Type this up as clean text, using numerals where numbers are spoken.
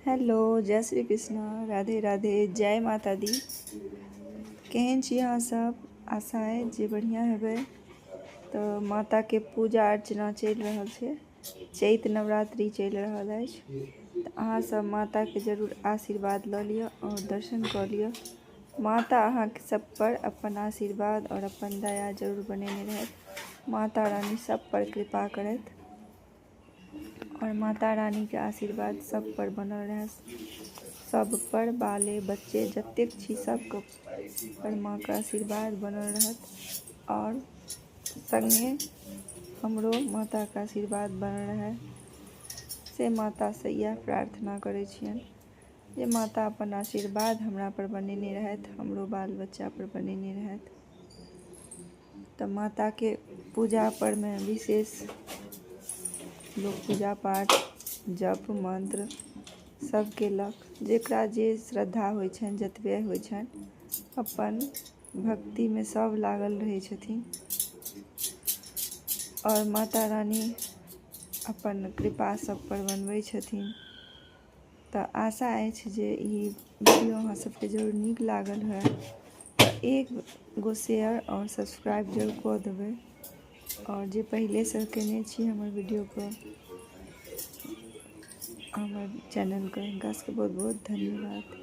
Hello, जय श्री कृष्ण, राधे राधे, जय माता दी। केहन छी अहाँ सब? आशा अइ जे बढ़िआँ हेबै। तऽ माताके पूजा अर्चना चलि रहल छै, चैत नवरात्रि चलि रहल अछि। तऽ अहाँ सब माताके जरूर आशीर्वाद लऽ लिअ आओर दर्शन कऽ लिअ। माता अहाँके सब पर अपन आशीर्वाद आओर अपन दया जरूर बनेने रहथि। माता रानी सब पर कृपा करथि आओर माता रानीके आशीर्वाद सब पर बनल रहए, सब पर, बाले बच्चे जतेक छी सबके पर माँके आशीर्वाद बनल रहत आओर सङ्गे हमरो माताके आशीर्वाद बनल रहए, से मातासँ इएह प्रार्थना करै छियनि जे माता अपन आशीर्वाद हमरा पर बनेने रहथि, हमरो बाल बच्चा पर बनेने रहथि। तऽ माताके पूजा परमे विशेष लोक पूजा पाठ जप मन्त्र सब केलक, जकरा जे श्रद्धा होइ छनि, जतबे होइ छनि, अपन भक्तिमे सब लागल रहै छथिन आओर माता रानी अपन कृपा सब पर बनबै छथिन। तऽ आशा अछि जे ई वीडियो अहाँ सबके जरूर नीक लागल होयत। तऽ एक गो शेयर आओर सब्सक्राइब जरूर कऽ देबै आओर जे पहिलेसँ केने छी हमर वीडियोके, हमर चैनलके, हुनका सबके बहुत बहुत धन्यवाद।